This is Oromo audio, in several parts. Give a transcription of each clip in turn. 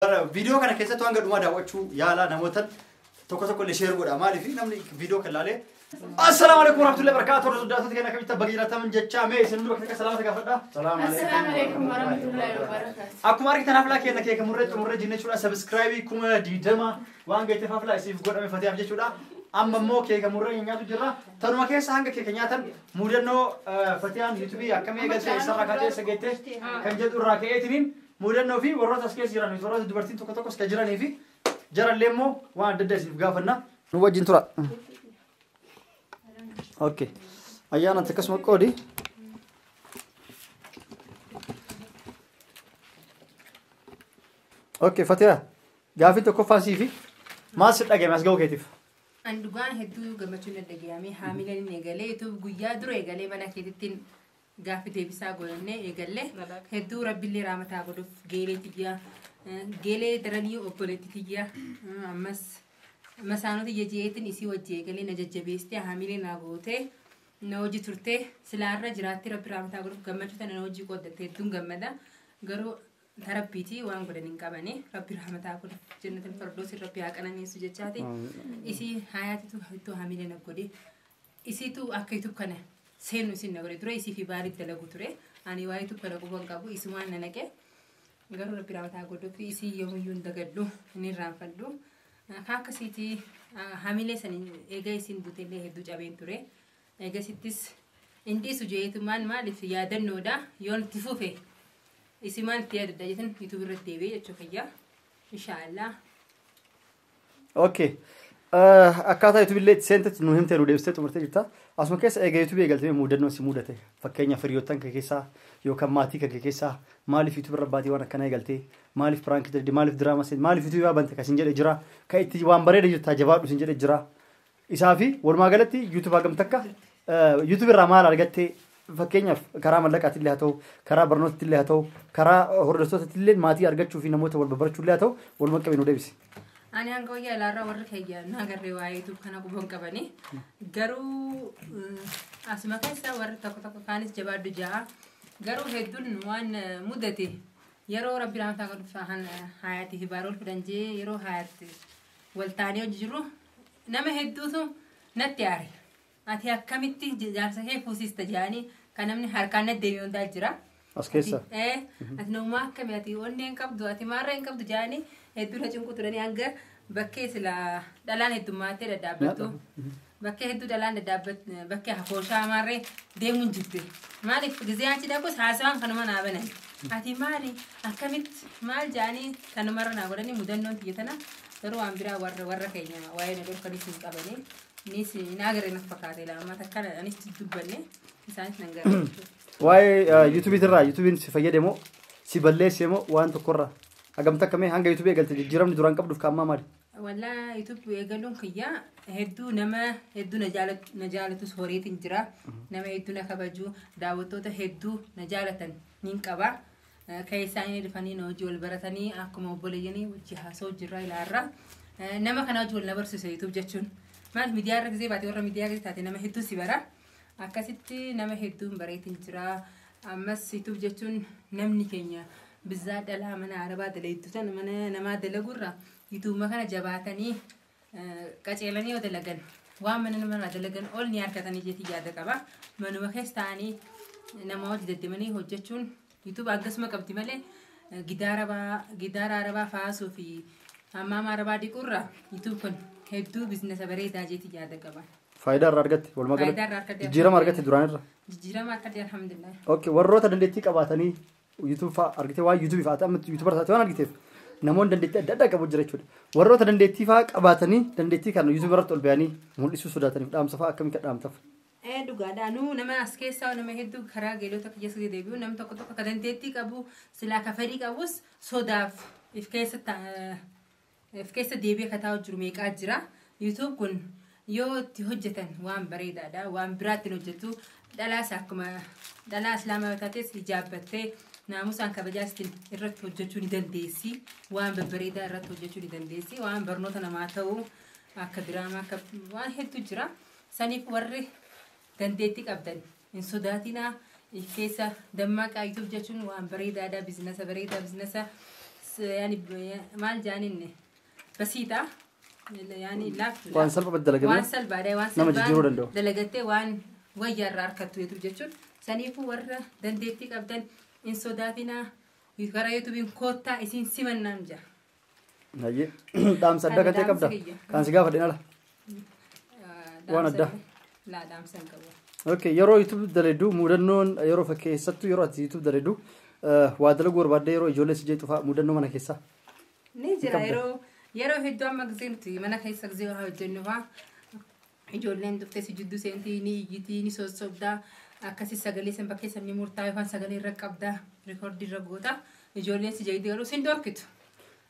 Viidiyoo kana keessatti waan gadhumaa daawwachuu yaala namoota tokko tokko illee share godha. Maaliif namni viidiyoo kan laalee. Assalaamu alaikum warahmatullahi wabarakatuh. Hordoftoota keenya akkamitti baga jiraataman jechaa mee isin hundi bakka takka salaamata gaafadha. Assalaamu alaikum warahmatullahi wabarakatuh. Akkuma argitan haflaa keenya keeka murree xumurree jinne jechuudha. Subscribe 20,000 waan gaiteef haflaa isiif godhame fatihaaf jechuudha. Amma immoo keeka murree nyaatu jirra. Tanuma keessa hanga keeka nyaatan mudannoo fatiyaan yuutuubii akkamii eegalte isarraa kaatee isa geette kan jedhu irraa ka'eetiniin mudannoo fi warroota as keessa jiran warroota dubartiin tokko tokkos kan jiranii fi jarallee immoo waan adda addaa isiniif gaafanna. Nu wajjin tura. Okay. Ayyaana akkasuma qoodi. Okay, Fatiha. Gaafii tokkoffaa siifi maal si dhagahame as ga'uu keetiif? An dhugaan hedduu gammachuun dhagahame haamileen inni eegalee YouTube guyyaa dura eegalee mana keetittiin gaaffii deebisaa godhannee eegalee hedduu rabbillee raamataa godhuuf geelee tiyyaa geelee daranii obboleetti tiyyaa ammas masaanota jejeetiin isii wajji eegalee na jajjabeessitee haamilee naa gootee na hojii turtee silaarra jiraattee rabbi raamataa godhuuf gammachuu tana na hojii qooddatte hedduun gammada garuu tarabbiitii waan godhan hin qabani rabbi rahmataa godhuuf jannatul firdoosi rabbi haa qananiisu jechaati isii hayaatitu hedduu haamilee na godhe isiitu akka YouTube kana seenu isin na godhe dura isii fi baariif dalagu ture ani waa YouTube kana quban qabu isumaan na naqe garuu rabbi rahmataa godhuuf isii yoomiyyuu hin dagadhu hin irraanfadhu ka akkasiitii haamilee san eega isin buteellee hedduu cabeen ture eegasittis hin dhiisu jeetumaan maaliif yaadannoodha yoon itti fufe isimaan itti yaadadha jetan YouTube irratti deebi'ee jechuu fayyaa inshaallah. Okay. Akkaataa YouTube illee itti seentetti nu himtee nu deebistee xumurtee jirta. Asuma keessa eega YouTube eegaltee mudannoo si mudate. Fakkeenyaaf hiriyoottan kee keessaa yookaan maatii kee keessaa maaliif YouTube irra baatii waan akkanaa eegaltee maaliif piraank jedhe maaliif diraamaa seente maaliif YouTube bante kan sin jedhe jira kan itti waan bareeda jirta jabaadhu sin jedhe jira. Isaa fi walumaa galatti YouTube hagam takka YouTube irraa maal argattee fakkeenyaaf karaa mallaqaatti illee haa ta'u karaa barnootatti illee haa ta'u karaa hordoftootatti illee maatii argachuu fi namoota wal barbaachuu illee haa ta'u walumaa qabee nu deebisi. Ani hanga wayyaa ilaarraa warri keeyyaa na agarree waa'ee YouTube kana quban qabani. Garuu asuma keessa warri tokko tokko kaanis jabaadhu ja'a. Garuu hedduun waan mudate yeroo rabbi rahmataa godhuuf hayaatii fi baarol fidan jee yeroo hayaatti wal taanee hojii jirru nama hedduutu natti aare. Ati akkamitti jaarsa kee fuusista jedhanii kan namni harkaan natti deebi'u hundaa jira. As keessa. Ati namummaa akkamii ati onnee hin qabdu ati maarra hin qabdu jedhanii hedduu na cinqu turanii hanga bakkee sila dhalaan heddummaatee daddaabbattu. Bakkee hedduu dhalaan daddaabbattu bakkee hafooshaa maarree deemuun jibbe. Maaliif gizee achi dhaqus haasawaan kanuma naa banan. Ati maali akkamitti maal jedhanii kanumarra naa godhanii mudannoon tiyya tana garuu waan biraa warra warra keenya waa'ee na dhorkanis hin qabanii. Nis hin agarre na fakkaate lama takka anis dubbanne isaanis nan garre. Waa'ee yuutuubii irraa yuutuubiin si fayyade moo si balleesse moo waan tokkorraa hagam takka mee hanga yuutuubii eegalte jijjiiramni duraan qabduuf kaammaa maali? Wallaa yuutuubii eegaluun kiyya hedduu nama hedduu na jaalatus horiitiin jira. Nama hedduu na kabaju daawwattoota hedduu na jaalatan nin qaba. Kan isaanii dhufanii na hojii wal baratanii akkuma obboleeyyanii wajji haasa'u jirra ilaarra. Nama kana hojii wal na barsiisa yuutuub jechuun. Maal miidiyaa irra gisee baate warra miidiyaa gisee taate nama hedduu si bara. Akkasitti nama hedduun bareetiin jira. Ammas yuutuub jechuun namni keenya bizaa dhalaa mana arabaa dalagu tan mana namaa dalagurra yuutuubuma kana jabaatanii qaceelanii yoo dalagan waan mana namaa dalagan ol ni harkatanii jeetii yaada qaba. Manuma keessa taa'anii nama hojii deddeemanii hojjechuun yuutuub akkasuma qabdi malee gidaara arabaa faasuu fi hammaama arabaa dhiqurra yuutuub kun hedduu biizinasa bareedaa jeetii yaada qaba. Faayidaa irraa argatte walumaa galatti jijjiirama argatte duraan irra. Jijjiirama argatte alhamdulillah. Okay warroota dandeettii qabaatanii YouTube fa'aa argite waan YouTube fa'aa amma YouTuber taate waan argiteef namoonni dandeettii adda addaa qabu jira jechuudha. Warroota dandeettii fa'aa qabaatanii dandeettii kana YouTube irratti ol ba'anii mul'isuu sodaataniif dhaamsa fa'aa akkamiin kan dhaamtaaf? Dhugaadha. Nuu nama as keessaa nama hedduu karaa geelota keessa deebi'u nama tokko tokko ka dandeettii qabu silaa ka fedhii qabus sodaaf if keessa deebi'ee ka taa'u jiru meeqaa jira. YouTube kun yoo itti hojjetan waan bareedaadha. Waan biraatti hojjetu dhalaas akkuma dhalaa islaamaa taates ijaabbattee naamusaan kabajaastiin irratti hojjechuu ni dandeessi. Waan babbareedaa irratti hojjechuu ni dandeessi. Waan barnoota namaa ta'u akka diraamaa akka waan hedduu jira. Saniif warri dandeettii qabdan hin sodaatinaa. Keessa dammaqaa YouTube jechuun waan bareedaadha. Biizinasa bareedaa biizinasa Yaani maal jaaninne basiidha. Yaani laaftuudha. Waan salphaa dalagamee waan salphaadha waan nama jijjiiruu danda'u. Dalagattee waan wayyaa irraa harkattu YouTube jechuun saniifuu warra dandeettii qabdan hin sodaatinaa karaa YouTubein koottaa isin simannaan jira. Hayyee, dhaamsa addaa kan ta'e qabda. Kan si gaafadhe ala. Waan addaa. Laa, dhaamsa hin qabu. Okay, yeroo YouTube daleddu mudannoon yeroo fakkeessattu yeroo ati YouTube daleddu waa dalaguu barbaaddee yeroo ijoollee si jeetu fa'aa mudannoo mana keessaa. Ni jira yeroo hedduu amma gisee nuti mana keessa gisee waa hojjennu fa'aa ijoolleen dhuftee si jidduu seentii ni iyyitii ni sossobdaa akkasi sagalee san bakkee san ni murtaa yookaan sagalee irra qabdaa rikoordii irra goota ijoolleen si jeetii garuu sin dhorkitu.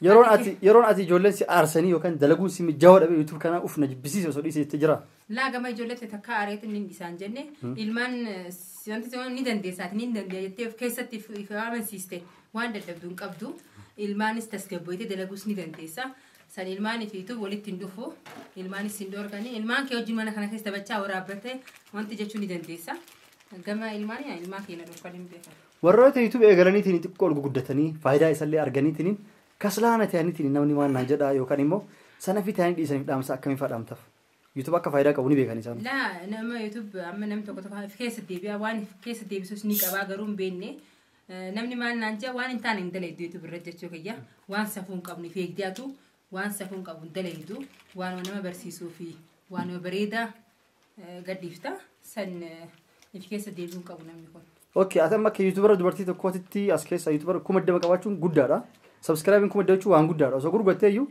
Yeroon ati ijoolleen si aarsanii yookaan dalaguun si mijaa'uu dhabe YouTube kana uf na jibbisiise osoo dhiise jettee jira. Laa, gama ijoolleetti takka areetiin ni isaan jenne ilmaan wanti sun ni dandeessaati ni dandeenya jettee of keessatti if amansiiste waan dadhabdu hin qabdu ilmaanis tasgabboyte dalaguus ni dandeessa. San ilmaan ifiitu walitti hin dhufu ilmaanis hin dhorkanii ilmaan kee wajjin mana kana keessa taphachaa waraabbatte wanti jechuu ni dandeessa. Gama ilmaanii ilmaan keenya dhorkan hin beekan. Warroota YouTube eegalaniitiin xiqqoo ol guguddatanii faayidaa isallee arganiitiin kaslaana ta'aniitiin namni waan naan jedhaa yookaan immoo sana fi ta'anii dhiisaniif dhaamsa akkamii fa'aa dhaamtaaf? YouTube akka faayidaa qabu ni beekan isaan. Laa, nama YouTube amma namni tokko tokko of keessa deebi'a waan of keessa deebisus ni qabaa garuu hin beekne. Namni maal naan jedha waan hin taane hin dalaydu YouTube irra jechuu kiyya waan safuu hin qabne feegdiyaatu waan safuu hin qabu hin dalaydu waan nama barsiisuu fi waan bareedaa gadhiifta san of keessa deebi'uu hin qabu namni kun. Okay, ati amma akka YouTuber dubartii tokkootitti as keessa YouTuber 20,000 qabaachuun guddaadha. Subscribing 20,000 jechuun waan guddaadha. Osoo gurgurattee iyyuu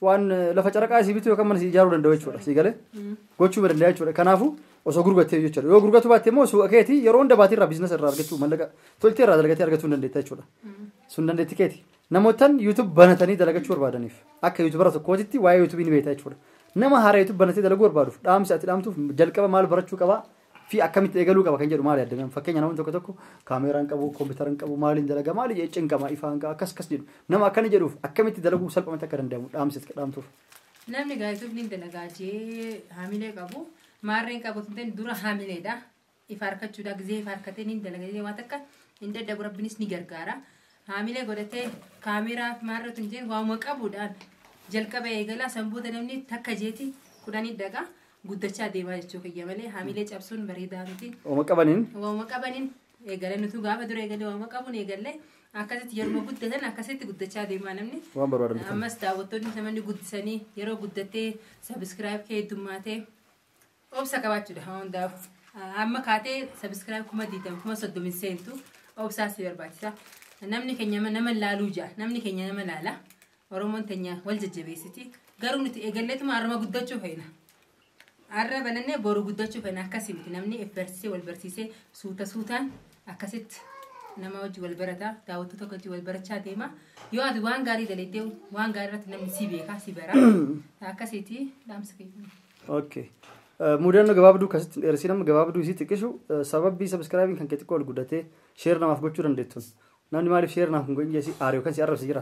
waan lafa caraqaa isii bituu yookaan mana isii ijaaruu danda'u jechuudha. Sii galee gochuu danda'a jechuudha. Kanaafuu osoo gurgurattee jechuudha. Yoo gurguratu baatte immoo suuqa keetii yeroo hunda baatii irraa business irraa argachuu mallaqa toltee irraa dalagatee argachuu hin dandeetta jechuudha. Sun dandeetti keeti. Namootaan YouTube banatanii dalagachuu barbaadaniif akka YouTubera tokkootitti waa'ee YouTube ni beekta jechuudha. Nama haaraa YouTube banatee dalaguu barbaaduuf dhaamsi ati dhaamtuuf jalqaba maal barachuu qabaa fi akkamitti eegaluu qaba kan jedhu maal yaadame? Fakkeenya namni tokko tokko kaameeraan qabu, kompiitara qabu, maaliin dalaga, maali jedhee cinqama, ifaan qaba, akkas akkas jedhu. Nama akkana jedhuuf akkamitti dalaguu salphumatti akka danda'amu dhaamsi ati dhaamtuuf. Namni gaa YouTube ni dalagaa jee haamilee qabu maarreen qabu tun dura haamileedha. Ifa harkachuudha gisee ifa harkatee ni dalagaa jee waan takka hin dadhabu rabbinis ni gargaara. Haamilee godhatee kaameeraa maarree tun jeen waanuma qabuudhaan jalqaba eegalaa san booda namni takka jeeti kudhanii dhaqa guddachaa deemaa jechuu kiyya malee haamilee cabsuun bareedaa miti. Ooma qabaniin. Waanuma qabaniin eegalee nuti gaafa dura eegalee waanuma qabuun eegalee akkasitti yeroo guddatan akkasitti guddachaa deemaa namni. Waan barbaadan bitan. Ammas daawwattoonni namoonni guddisanii yeroo guddattee subscribe kee heddummaatee obsa qabaachuudha hundaaf. Amma kaatee subscribe 20,000 30,000 seentu obsaa si barbaachisa. Namni keenya nama laaluu jaa namni keenya nama laala. Oromoon teenya wal jajjabeessiti. Garuu nuti eegalleetuma harma guddachuu feena. Har'a banannee boru guddachuu feena akkasii miti namni if barsiisee wal barsiisee suuta suutaan akkasitti nama wajji wal barataa daawwattoota tokko wajji wal barachaa deema. Yoo ati waan gaarii dalagdee waan gaarii irratti namni si beekaa si bara. Akkasiiti dhaamsa keenya. Okay. Mudannoo gabaabduu akkasitti dheeressi nama gabaabduu isii xiqqishu sababii subscribing kan kee xiqqoo ol guddatee share namaaf gochuu dandeettuun. Namni maaliif share naaf hin godhin jedhee si aare yookaan si arrabse jira?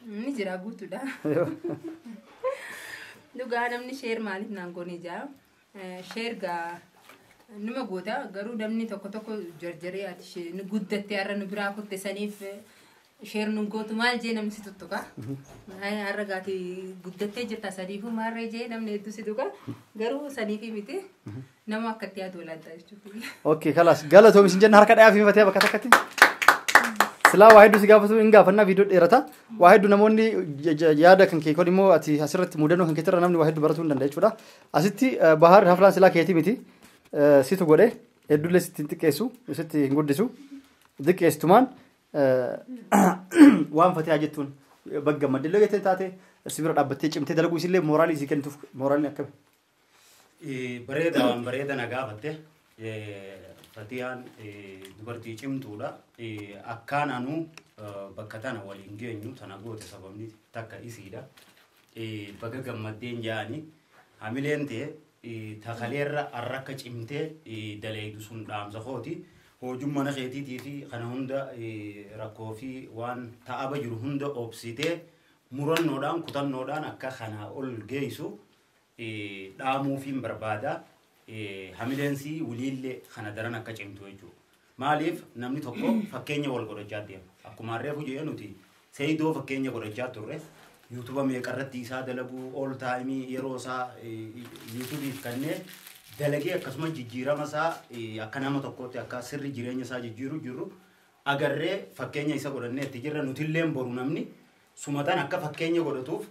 Ni jira guutuudha. Dhugaa namni share maaliif naan goone jaa. Share gaa numa goota garuu namni tokko tokko jarjaree ati nu guddattee har'a nu biraa kutte saniif share nu gootu maal jee namni si tuttuqa. Har'a gaati guddattee jirta saniifuu maarree jee namni hedduu si tuqa garuu saniifi miti nama akka itti yaadu walaaltaa jechuudha. Okay, kalaas galatoomi isin jenna harka dhayaa fi fatee bakka takkatti. Silaa waa hedduu si gaafatu hin gaafannaa viidiyoo dheerata. Waa hedduu namoonni yaada kan kee kun immoo ati asirratti mudannoo kan keetirra namni waa hedduu baratuu hin danda'a jechuudha. Asitti Bahar haflaan silaa keetii miti. Situ godhe hedduullee sitti hin xiqqeessu sitti hin guddisu. Xiqqeessitumaan waan fatee jettuun bagga maddillee jettee taate si bira dhaabbattee cimtee dalaguu isillee mooraalii isii kennituuf mooraaliin akkami? Bareeda waan bareeda na gaafatte. Fatiyaan dubartii cimtuudha. Akkaan anuu bakka tana waliin geenyu tana goote sababni takka isiidha. Baga gammaddeen jaani hamileen ta'e takaleerra arrakka cimtee daleeydu sun dhaamsa kooti. Hojiin mana keetiitii fi kana hunda rakkoo fi waan ta'aba jiru hunda obsitee murannoodhaan kutannoodhaan akka kanaa ol geessu dhaamuufiin barbaada. Hamileensi wiliillee kana daran akka cimtu jechuudha. Maaliif namni tokko fakkeenya wal godhachaa deema. Akkuma harreefu jedhee nuti Seeyidoo fakkeenya godhachaa turre. Yuutuuba meeqarratti isaa dalaguu all time yeroo isaa yuutuubiif kanneen dalagee akkasuma jijjiirama isaa akka nama tokkootti akka sirri jireenya isaa jijjiiru jirru agarree fakkeenya isa godhannee itti jirra. Nutilleen boru namni sumatan akka fakkeenya godhatuuf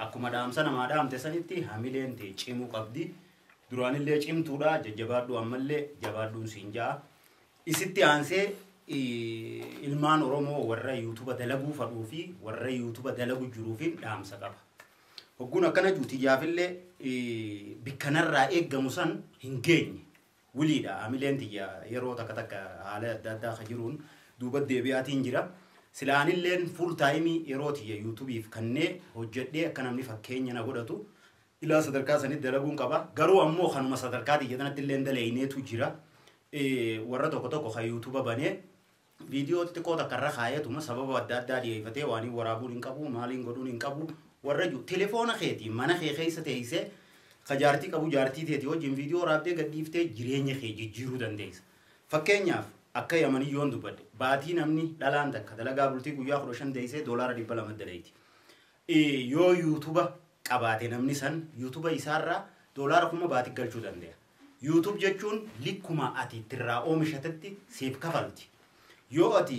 akkuma dhaamsa namaa dhaamte sanitti hamileen ta'e cimuu qabdi. Duraanillee cimtuudha, jajjabaadhu, ammallee jabaadhuun siin ja'a. Isitti aansee ilmaan Oromoo warra yuutuuba dalaguu fadhuu fi warra yuutuuba dalagu jiruufi dhaamsa qaba. Hogguun akkana juutiyyaafillee bikkanarraa eeggamu san hin geenye. Wiliidha hamileen tiyya yeroo takka takka haala adda addaa ka jiruun duuba deebi'aatiin jira. Silaanilleen full time yeroo tiyya yuutuubiif kannee hojjedhee akka namni fakkeenya na godhatu ilaa sadarkaa sanitti dalaguun qaba. Garuu ammoo kanuma sadarkaa tiyya tanatti illee daleeyneetu jira. Warra tokko tokko kan yuutuuba banee viidiyoo xixiqqoo takka irra kaayetuma sababa adda addaa dhiyeeffatee waan hin waraabuun hin qabu, maaliin godhuun hin qabu, warra jiru telefoona keetiin mana kee keessa teessee ka jaartii qabu jaartii teetii wajjin viidiyoo waraabdee gadhiiftee jireenya kee jijjiiruu dandeessa. Fakkeenyaaf akka Yamanii yoon dubbadhe, baatii namni dhalaan takka dalagaa bultii guyyaa 15 teessee $200 dalayti. Yoo yuutuuba qabaate namni san yuutuuba isaarraa $1000 baatii galchuu danda'a. Yuutuub jechuun likkuma ati ittirraa oomishatetti siif kafalti. Yoo ati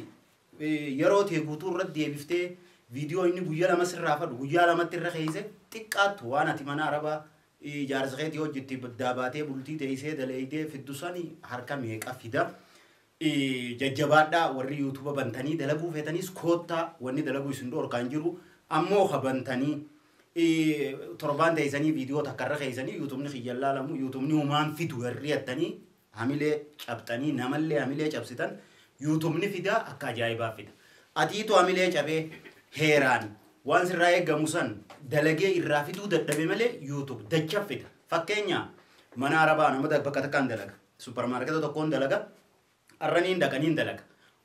yeroo ta'e guutuu irratti deebiftee viidiyoo inni guyyaa lama sirraa fadhu guyyaa lamatti irra keeyse xiqqaattu waan ati mana arabaa ijaarsa keetii hojjetti daabaatee bultii teessee dalaydee fiddu sani harka meeqa fida. Jajjabaadhaa, warri yuutuuba bantanii dalaguu feetanis koottaa, wanni dalaguu isin dhorkaan jiru. Ammoo ka bantanii torbaan teessanii viidiyoo takka irra keeysanii yuutuubni kiyyan laalamu, yuutuubni humaan fidu herriyattanii hamilee cabxanii namallee hamilee cabsitan, yuutuubni fida, akka ajaa'ibaa fida. Atiitu hamilee cabee heeraan waan sirraa eeggamu san dalagee irraa fiduu dadhabe malee yuutuub dacha fida. Fakkeenya mana arabaa nama bakka takkaan dalaga. Supparmaarketa tokkoon dalaga. Arraniin dhaqaniin dalaga.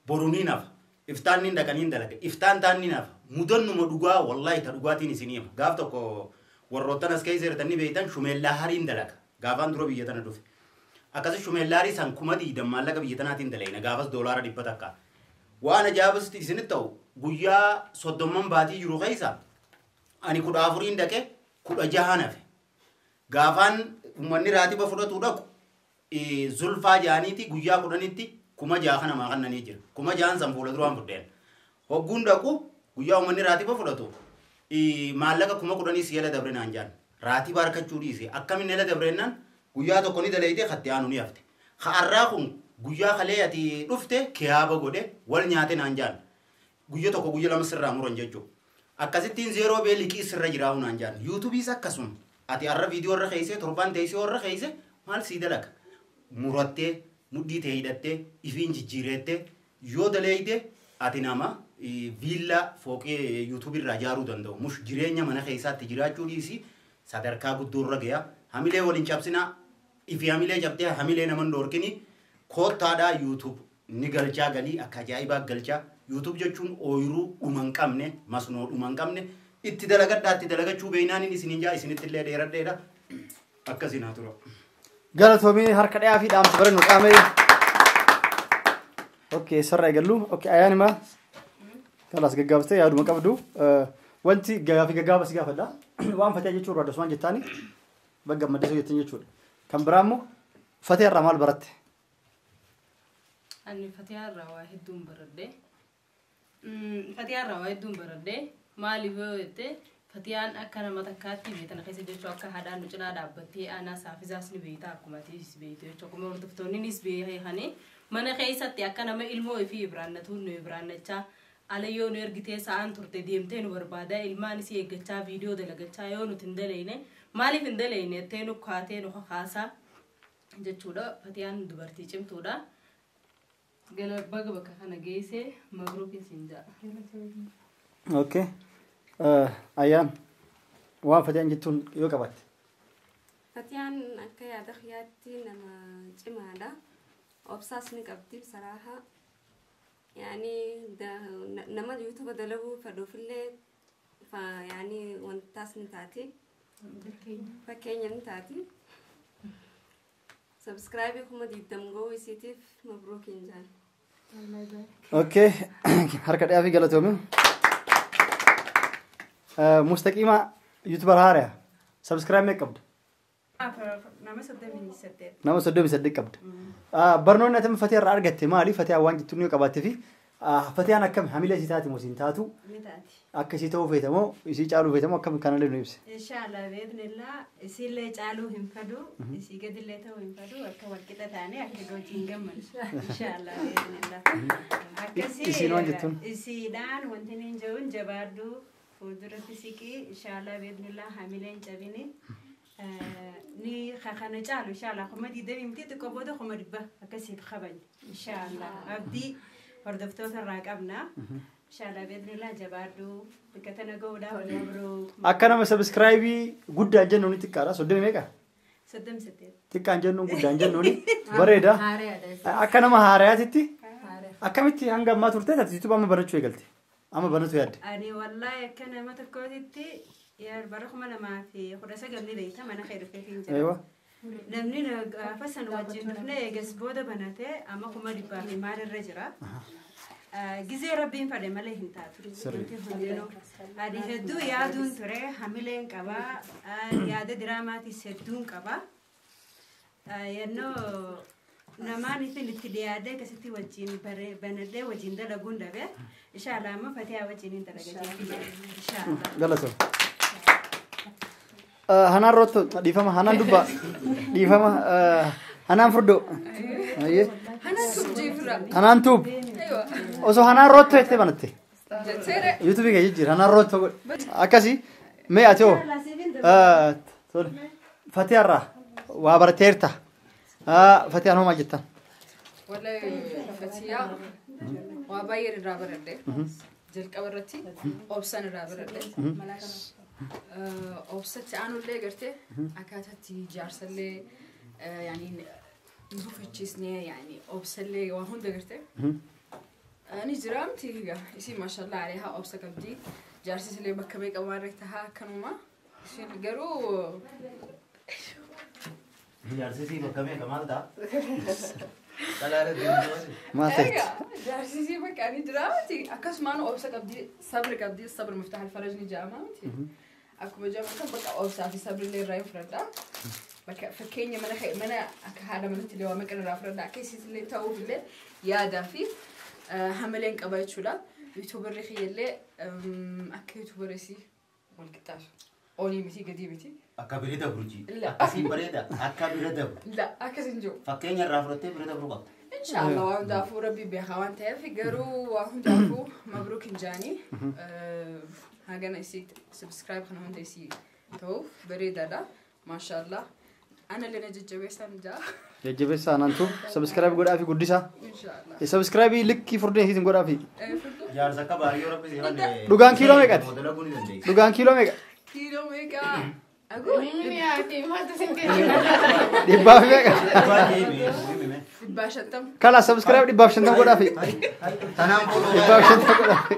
Boruniin hafa. Iftaanniin dhaqaniin dalaga. Iftaan taanniin hafa. Mudannuma dhugaa, wallaahi ta dhugaatiin isinii hima. Gaaf tokko warroottan as keessa jirtanii beektan shumeellaa hariin dalaga. Gaafaan dura biyya tana dhufe. Akkasi shumeellaarii san 20,000 maallaqa biyya tanaatiin dalayna, gaafas $100. Waan ajaa'ibas isinitti ta'u, guyyaa 30 baatii jiru keessa ani 14n dhaqe, 16 hafe. Gaafaan uummanni raatiba fudhatu dhaqu zulfaa jaaniiti guyyaa 10tti 6,000 kana maa kannanii jira. 6,000 san fuula duraan fudheen. Hogguun dhaqu guyyaa uummanni raatiba fudhatu maallaqa 10,000 si jala dabre naan jaan. Raatiba harkachuu dhiise akkamiin jala dabrennaan guyyaa tokko ni dalayte, katti aanu ni hafte. Ha'arraa kun guyyaa kalee ati dhufte kiyaaba godhe wal nyaate naan jaan. Guyya tokko guyya lama sirraa muran jechuudha. Akkasittiin zeeroo bee liqii sirra jiraa'u naan jaan. Yuutuubiis akkasuma. Ati har'a viidiyoo irra keesse, torbaan teessee irra keesse maal sii dalaga? Murattee mudhii ta'e hidhattee ifiin jijjiireettee yoo daleeyde ati nama viillaa fooqee yuutuubii irraa ijaaruu danda'u. Mush jireenya mana keessaatti jiraachuu dhiisi sadarkaa guddoo irra ga'a. Hamilee waliin cabsinaa, ifi hamilee cabtee hamilee nama hin dhoorkini, koottaadhaa, yuutuub ni galchaa, galii akka ajaa'ibaa galchaa. Yuutuub jechuun ooyiruu dhuma hin qabne, masnoo dhuma hin qabne, itti dalagadhaa, itti dalagachuu beeynaan isiniin jaa, isinitti illee dheeradheedha. Akkasiin haa tura. Galatoomii, harka dhiyaa fi dhaamsa bara nu dhaame. Okay, sarara eegallu. Okay, ayaan himaa. Kalaas gaggaabastee yaaduma qabdu. Wanti gaafii gaggaaba si gaafadha. Waan fatee jechuun irraa waan jettaani bagga maddisuu jettan jechuudha. Kan biraa immoo fatee irraa maal baratte? Ani Fatihaa irraa waa hedduun baradhe. Fatihaa irraa waa hedduun baradhe. Maaliif yoo jette, Fatiyaan akka nama takkaatti biyya tana keessa jechuu akka haadhaan nu cinaa dhaabbattee aanaa saafisaas ni beekta, akkuma atiis beektu jechuudha. Akkuma hordoftoonnis beekanii mana keessatti akka nama ilmoo fi ibraannatuun nu ibraannachaa ala yoo nu ergitee sa'aan turte deemtee nu barbaada, ilmaan isii eeggachaa viidiyoo dalagachaa, yoo nuti hin dalayne maaliif hin dalayne jettee nu kaatee nu kakaasaa jechuudha. Fatiyaan dubartii cimtuudha. Gala baga bakka kana geesse, mabruukin siin jedha. Okay. Ayaan, waan fatiyaan jettuun yoo qabaatte. Fatiyaan akka yaada kiyyaatti nama cimaadha. Obsaas ni qabdi saraaha. Yaani nama yuutuuba dalaguu fedhuufillee yaani wantaas ni taati. Fakkeenya ni taati. Subscribe 20,000 ga'uu isiitiif mabruukiin jaan. Okay. Harka dhiyaa fi galatoomii. Mustaqiima YouTuber haaraa. Subscribe meeqa qabda? Nama 38. Nama 38 qabda. Barnoonni ati Fatiyaa irraa argatte maali? Fatiyaa waan jettu ni qabaattee fi Fatiyaan akkam hamilee isii taati moo siin taatu? Ni taati. Akka isii ta'uu feete moo isii caaluu feete moo akkam kanallee nu ibsi? Inshallah bi'idhnillah isiillee caaluu hin fadu, isii gadillee ta'uu hin fadu, akka walqixa taanee akka wajjin gammadu. Inshallah bi'idhnillah. Akkasii Isiin waan jettuun? Isiidhaan wanti niin jedhuun jabaadhu fuulduratti siqii inshallah bi'idhnillah hamileen cabini. Ni kana caalu inshallah 20,000 miti xiqqoo booda 100,000 akkasiif kabajna inshallah abdii hordoftoota irraa qabna. Inshallah bi'idhnillah jabaadhu bakka tana gahuudhaaf mabruuk. Akka nama subscribe guddaan jennuun xiqqaadha. 30 meeqa? 38. Xiqqaan jennuun guddaan jennuun bareeda. Haaraadha. Akka nama haarayaatitti akkamitti hanga ammaa turte ati YouTube amma barachuu eegalte? Amma banatu yaadde? Ani wallahi akka nama tokkootitti bara 2019 ni beekta mana kee dhufee hin jira. Eewa. Namni gaafa san wajjin dhufne eegas booda banatee amma 100,000 fi maalirra jira. Gizee rabbiin fedhe malee hin taatu. Sirrii. Wanti hundinuu. Ani hedduu yaaduun ture hamileen qabaa yaada diraamaatis hedduun qabaa. Yennoo namaan isin itti dhiyaadee akkasitti wajjin banadhee wajjin dalaguun dhabe inshallah amma Fatiyaa wajjin hin dalaga inshallah. Galatoo. Hanaan rootto dhiifama hanaan dubbaa dhiifama hanaan furdoo. Ayyee. Hanaan tuub jeefira. Hanaan tuub. Aywa. Osoo hanaan roottoo jettee banatte. Jetteere. YouTube kee jijjiira hanaan roottoo godhe. Akkasii mee ati hoo? Tole. Fatiyaarraa waa barateerta. Fatiyaan hoo maal jettan? Wallahi Fatiyaa waa baay'een irraa baradhe. Jalqaba irratti obsaan irraa baradhe. Obsatti aanullee gartee akkaataatti jaarsallee yaani hin buufachiisnee yaani obsallee waa hunda gartee. Ni jira miti egaa isiin maashaallah aleehaa obsa qabdi. Jaarsisillee bakka meeqa waan irra tahaa akkanuma. Isiin garuu Jaarsisii bakka meeqa maal ta'a? Dhalaala deemtuu. Maal ta'e? Egaa jaarsisii bakka ni jira miti akkasumaan obsa qabdi sabri qabdi sabri miftaah alfaraj ni jedhama miti. Akkuma jedhamu kan bakka obsaa fi sabrillee irraa hin fudhadha. Bakka fakkeenya mana mana akka haadha manatti illee waa meeqa irraa fudhadha akka isiisillee ta'uuf illee yaadaa fi hamileen qaba jechuudha. Yuutuubarri kiyyallee akka yuutuubarri isii wal qixxaasu. Olii miti gadii miti. Akka bira dabru ji. La. Akkasii bareeda. Akka bira dabru. La akkas hin jiru. Fakkeenya irraa fudhattee bira dabru qabda. Inshallah waan hundaafuu rabbi beekaa waan ta'eef garuu waa hundaafuu mabruuk hin jaanii hagana isii subscribe kana hunda isii ta'uuf bareedaadha. Maashaallah. Ana illee na jajjabeessaan jaa. Jajjabeessaa hanaan tuub subscribe godhaa fi guddisaa. Inshallah. Subscribe likkii furdeen isiitiin godhaa fi. Furdoo Jaarsa akka baariyyoo rabbi si kanne. Dhugaan kiiloo meeqati? Dalaguu ni dandeessi. Dhugaan kiiloo meeqa? kiiloo meeqa? Aguu Dhibbaa fi meeqa? 150. Kala subscribe 150 godhaa fi. Tanaan booda. 150 godhaa fi.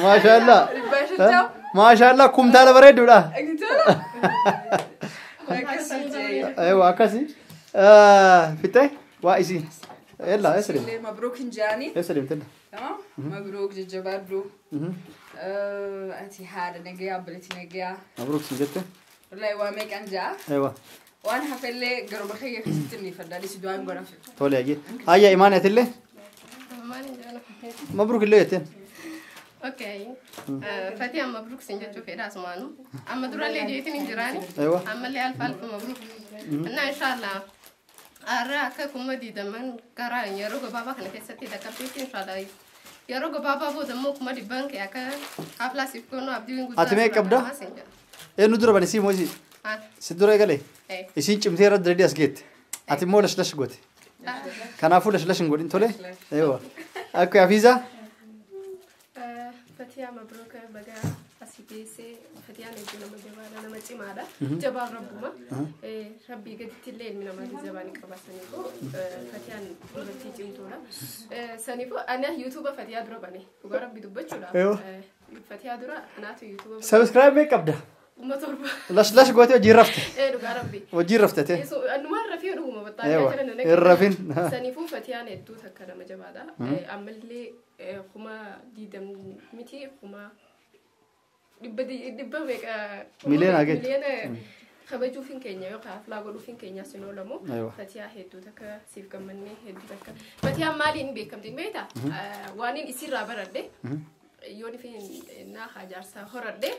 Maashaallah. 150. Maashaallah kumtaala bareeduudha. Agitola. Akkasii jee. Eewa akkasii. Fixee waa isii. Yalla eessa deemte? Illee mabruuk hin jaanii. Eessa deemte? Tamam? Mabruuk jajjabaadhu. Ati haadha nagayaa obboleettii nagayaa. Mabruuk sin jette. Wallahi waa meeqan jaa. Eewa Waan hafellee garuma kiyya keessatti ni faddaa du'aan godhaaf. tole ayyee. Hayya imaan atillee mabruuk illee jetteen. Okay. Fatiyaa mabruuk sin jechuu fedha asumaanu. Amma durallee jeetiin hin jiraani. Eewa. Ammallee alfa alfa mabruuk. Innaa inshallah har'a akka 20,000 karaa yeroo gabaabaa kana keessatti dhaqqabdeetti inshallah. Yeroo gabaabaa booda immoo 100,000 kee akka haaflaasiif goonuu abdiin guddaa. Ati meeqa qabda? Eenyu dura bane sii moo isii? Si dura eegale? Isiin cimtee irra dirree as geette. Ati immoo lash lash goote. Kanaafuu lash lash hin godhin tole. Eewa. Akka Hafiizaa. Fatiyaa mabruuk baga asii geessee Fatiyaan hedduu nama jabaadha nama cimaadha. Jabaan rabbuma. Rabbii gaditti illee ilmi namaa jabaa ni qaba saniifuu Fatiyaan dubartii cimtuudha. Saniifuu ana yuutuuba Fatiyaa dura bane dhugaa rabbi dubbachuudhaaf. Fatiyaa dura anaatu yuutuuba bane. Subscribe meeqa qabda? 7,000. Lash lash gootee hojii rafte. Dhugaa rabbi. Hojii rafte tee. Annumaan rafii dhuguma Eewa. baxxaa Hin rafin. Saniifuu Fatiyaan hedduu takka nama jabaadha. Ammallee 20,000 miti Dhibba meeqa? Miliyoona geetti. Miliyoona kabajuuf hin keenya yookaan aflaa godhuuf hin keenya sin oolamu. Fatiyaa hedduu takka siif gammannee hedduu takka. Fatiyaan maaliin beekamti beektaa? Waan inni isirraa baradhe. Yoon fi naa jaarsa horadhe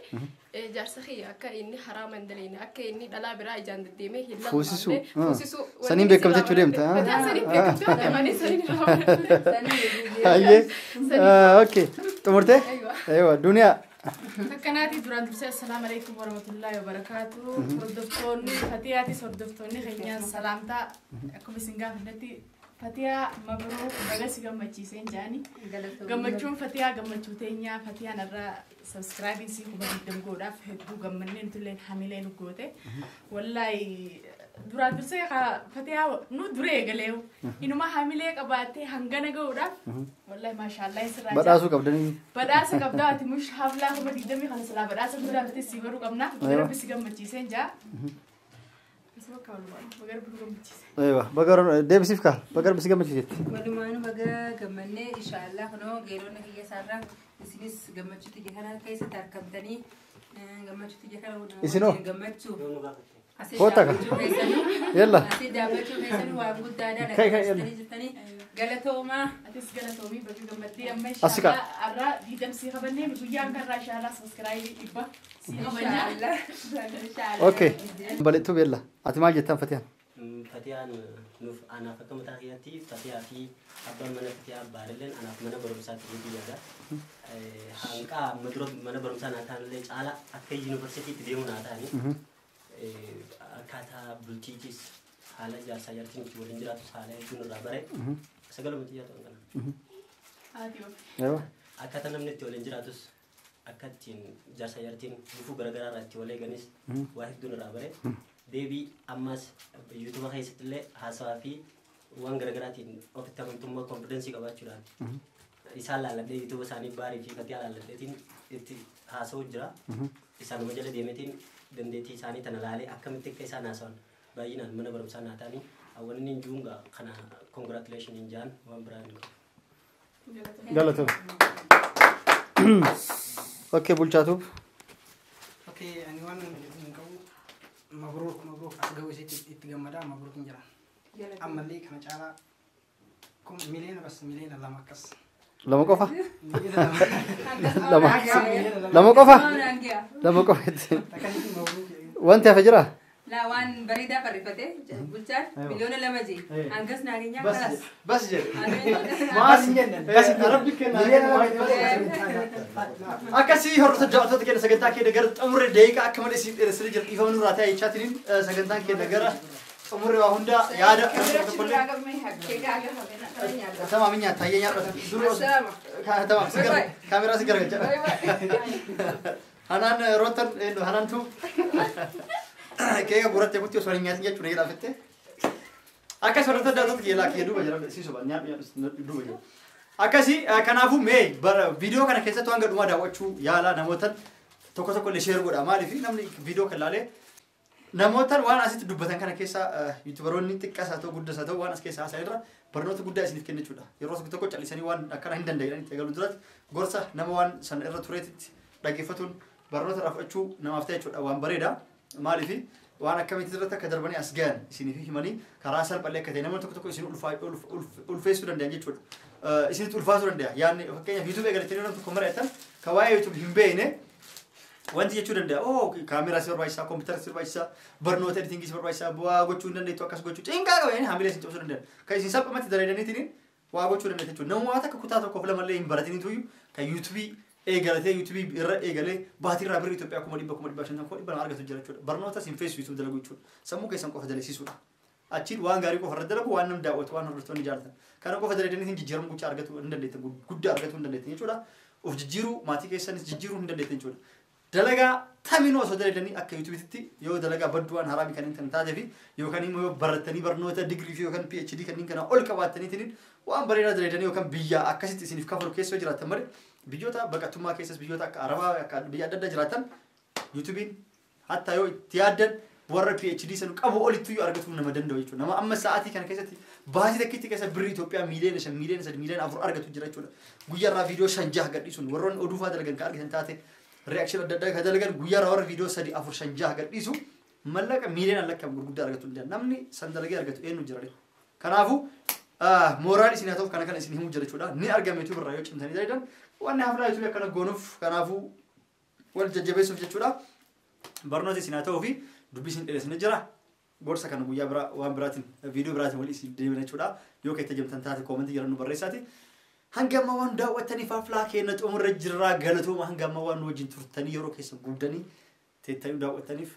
jaarsa kiyya akka inni haraama hin daleene akka inni dhalaa biraa ijaan deddeemee hin Fuusisuu. Fuusisuu. Saniin beekamte jechuu deemta. Fatiyaan saniin beekamte waan ta'eef saniin irraa baradhe. Hayyee. Okay. Xumurtee? Aywa. Duniyaa. Akkanaati duraan dursee assalaamu alaikum warahmatullaahi wabarakaatu. Hordoftoonni Fatiyaatis hordoftoonni keenyaan salaamtaa akkuma isin gaafannetti Fatiyaa mabruuk baga si gammachiiseen jaani. Gammachuun Fatiyaa gammachuu teenyaa Fatiyaan irraa subscribe si 20,000 godhaaf hedduu gammanneen tulleen hamilee nu goote. Wallaahi duraan dursee Fatiyaa nu duree eegaleewu. Inuma hamilee qabaattee hangana gahuudhaaf wallaahi maashaallah sirraa. Badhaasuu qabdanii. Badhaasa qabdaa ati mush haflaa 20,000 kana silaa badhaasa guddaa bitee si godhuu qabna. Rabbi si gammachiiseen jaa. Baga rabbi nu gammachiise. Aywa. Baga deebisiif kaa. Baga rabbi si gammachiisetti. Walumaanu baga gammannee inshaallah kunoo geeronni kiyya isaarraa isinis gammachuutu ija kana keessatti argamtanii gammachuutu ija kana Isinoo? Gammachuu. Asii Koota ka. dhaabbachuu keessanuu Yalla. asii dhaabbachuu keessanuu waan guddaadha Kai, kai, yalla. dhaggeeffatanii jirtanii galatoomaa. Atis galatoomii baga gammaddee amma Asi kaa. inshaallah har'a 20 sii qabannee guyyaan karraa inshaallah subscribe 100 sii qabannaa. Inshaallah. Inshaallah. Okay. Balettuu beella. Ati maal jettaan Fatiyaan? Fatiyaan nuuf anaaf akka mataa kiyyaatti Fatiyaa fi abbaan mana Fatiyaa Baarilleen anaaf mana barumsaatti biyyaadha. Hanqaa amma dura mana barumsaa naa ta'anillee caala akka yuunivarsiitiitti deemu naa ta'ani. Akkaataa bultiitis haala jaarsaa jaartiin itti waliin jiraatus haala hedduun irraa bare. Sagaluma xiyyaa ta'an kana. Haati of. Aywa. Akkaataa namni itti waliin jiraatus akka ittiin jaarsaa jaartiin gufuu garaagaraa irraa itti wal eeganis waa hedduun irraa bare. Deebii ammas yuutuuba keessatti illee haasawaa fi waan garaagaraatiin ofitti amantummaa konfidensii qabaachuudhaan isaan laalladhee yuutuuba isaanii Baarii fi Fatiyaa laalladheetiin itti haasawuu jira. Isaanuma jala deemeetiin dandeettii isaanii tana laalee akkamitti akka isaan haasawan baay'inaan mana barumsaa naa ta'anii hawwanni hin juungaa kana congratulation hin jaan waan biraa hin qabu. Galatoom. Okay bulchaatuuf. Okay, ani waan hin qabu mabruuk mabruuk as ga'uu isiitti itti gammadaa mabruuk hin jiran. Ammallee kana caalaa kun miliyoona bas 2 miliyoona akkas. Lama qofa. Miliyoona 2. Lama. Miliyoona 2. Lama qofa. Lama qofa. Akkasitti mabruuk. Wanti hafe jiraa? Laa waan bareedaa barreeffate bulchaan 2 miliyoona jee hangas naa keenyaa kalas. Bas jedhe. Bas hin jenne. Bas hin jenne. Rabbi kenna. Miliyoona 2. Akkasii hordoftoota daawwattoota keenya sagantaa keenya gara xumurre daqiiqaa akka malee siif dheeressanii jira dhiifama nurraa ta'e jechaatiniin sagantaan keenya gara xumurre waa hunda yaada tokkollee Tamam nyaata hayyee nyaadha dura tamam si gara kaameraa si garagalcha Hanaan rootan hanaantu keeka gurrattee kutti osoo hin nyaatin jechuudha jedhaa Akkas hordoftoota daawwattoota keenya lakkee duuba jira si soba nyaadhu nyaadhu duuba jira. Akkasii kanaafuu mee viidiyoo kana keessatti waan gadhumaa daawwachuu yaala namootan tokko tokko illee share godha maaliif namni viidiyoo kan laalee namootan waan asitti dubbatan kana keessa yuutubaroonni xiqqaas haa ta'u guddas haa ta'u waan as keessa haasa'an irra barnoota guddaa isiniif kenna jechuudha. Yeroo tokko tokko callisanii waan akkana hin danda'in itti eegalu duratti gorsa nama waan sana irra tureetitti dhaggeeffatuun barnoota irraa fudhachuu namaaf ta'e jechuudha waan bareeda. Maaliif waan akkamitti irratti akka darbanii as gahan isiniif himanii karaa salphallee akka ta'e namni tokko tokko isin ulfeessuu danda'an jechuudha. Isinitti ulfaasuu danda'a. Yaadni fakkeenyaaf yuutuub eegalatanii namni tokko mari'atan kan waa'ee yuutuub hin beekne wanti jechuu danda'a. Oh kaameraa si barbaachisaa, kompiitara si barbaachisaa, barnoota editingii si barbaachisaa, bu'aa gochuu hin dandeettu akkas gochuu cinqaa qaba jedhanii hamilee isin cabsuu danda'an. Kan isin salphumatti dalaydaniitiin waa gochuu dandeettu jechuudha. Nama waan takka kutaa tokkoof lamallee hin baratiniituyyuu kan yuutuubii eegalatee yuutuubii irra eegalee baatii irraa birrii Itoophiyaa 100,000 150,000 200,000 argatu jira jechuudha. Barnoota isin feessu yuutuub dalaguu jechuudha. Sammuu keessan qofa dalagsiisuudha. Achiin waan gaarii qofa irra dalagu waan namni daawwatu waan hordoftoonni jaallatan. Kana qofa dalaydaniitiin jijjiirama guddaa argatu hin dandeettan guddaa argatu hin dandeettan jechuudha. Of jijjiiruu maatii keessanis jijjiiruu hin dandeettan jechuudha. Dalagaa taminuu osoo dalaydanii akka yuutuubiitti yoo dalagaa badduu waan haraamii kanneen kan taatee fi yookaan immoo yoo barattanii barnoota digirii fi yookaan PhD kanneen kana ol qabaattaniitiin waan bareedaa dalaydanii yookaan biyya akkasitti isiniif kafalu keessa yoo jiraattan malee biyyoota baqattummaa keessas biyyoota akka Arabaa akka biyya adda addaa jiraatan yuutuubiin hatta yoo itti yaaddan warra PhD san qabu olittuu yoo argatu nama danda'u jechuudha. Nama amma sa'aatii kana keessatti baasii takkitti keessa birrii Itoophiyaa 5 miliyoona 3 miliyoona 4 miliyoona argatu jira jechuudha. Guyyaarraa viidiyoo 5 6 gadhiisuun warroonni oduu fa'aa dalagan kan argatan taate Reaction adda addaa kan dalagan guyyaa warra viidiyoo 3 4 5 6 gadhiisu mallaqa miiliyoonaan lakkaa'amu gurguddaa argatu hin jiran. Namni san dalagee argatu eenyu jira? Kanaafuu moral isin haa ta'uuf kana isin himuu jira jechuudha. Ni argama YouTube irraa yoo cimtanii dalagan wanni hafnaa YouTube akkana goonuuf kanaafuu wal jajjabeessuuf jechuudha. Barnoota isin haa ta'uu fi dubbii isin dheeressine jira. Gorsa kana guyyaa biraa waan biraatiin viidiyoo biraatiin wal isin deemna jechuudha. Yoo keessa jamtan taate koomentii jira nu barreessaati. Hanga ammaa waan daawwattaniif haflaa keenya xumurra jirraa galatooma hanga ammaa waan nu wajjin turtanii yeroo keessa gubdanii teettanii daawwattaniif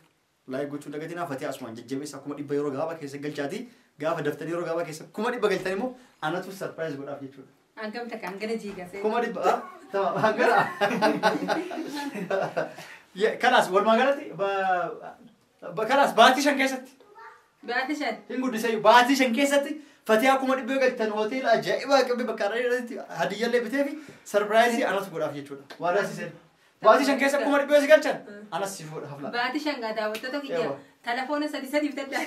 like gochuu dagatinaa. Fatee asumaan jajjabeessa 100,000 yeroo gabaabaa keessa galchaati. Gaafa daftanii yeroo gabaabaa keessa 100,000 galchan immoo anatu surprise godhaaf jechuudha. Hangam takka hangana jiigase. 100,000 tamam hangana. Kanaas walumaa galatti kanaas baatii 5 keessatti. Baatii 5. Hin guddisee baatii 5 keessatti Fatihaa 100,000 galchan hoteela ajaa'ibaa qabee bakka irratti hadiyyallee bitee fi surprise anatu godhaaf jechuudha. Waadaa siiseen. Baatii 5 keessa 100,000 si galchan anas si fuudha haflaa. Baatii 5 gaa daawwattoota kiyya telefoona 3 3 bitadhaa.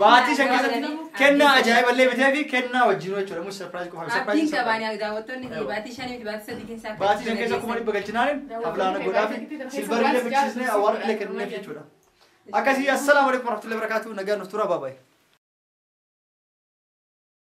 Baatii 5 keessatti kennaa ajaa'iballee bitee fi kennaa wajjin jechuudha. Mus surprise qofa. Abdiin qabaanii daawwattoonni kiyya baatii 5 miti baatii 3 keessaa. Baatii 5 keessa 100,000 galchinaan haflaana godhaa fi silbarillee bichisiisnee awwaarrillee kennuuf jechuudha. Akkasii assalaamu alaikum warahmatullahi wabarakatuh nagaan nuuf tura bye bye.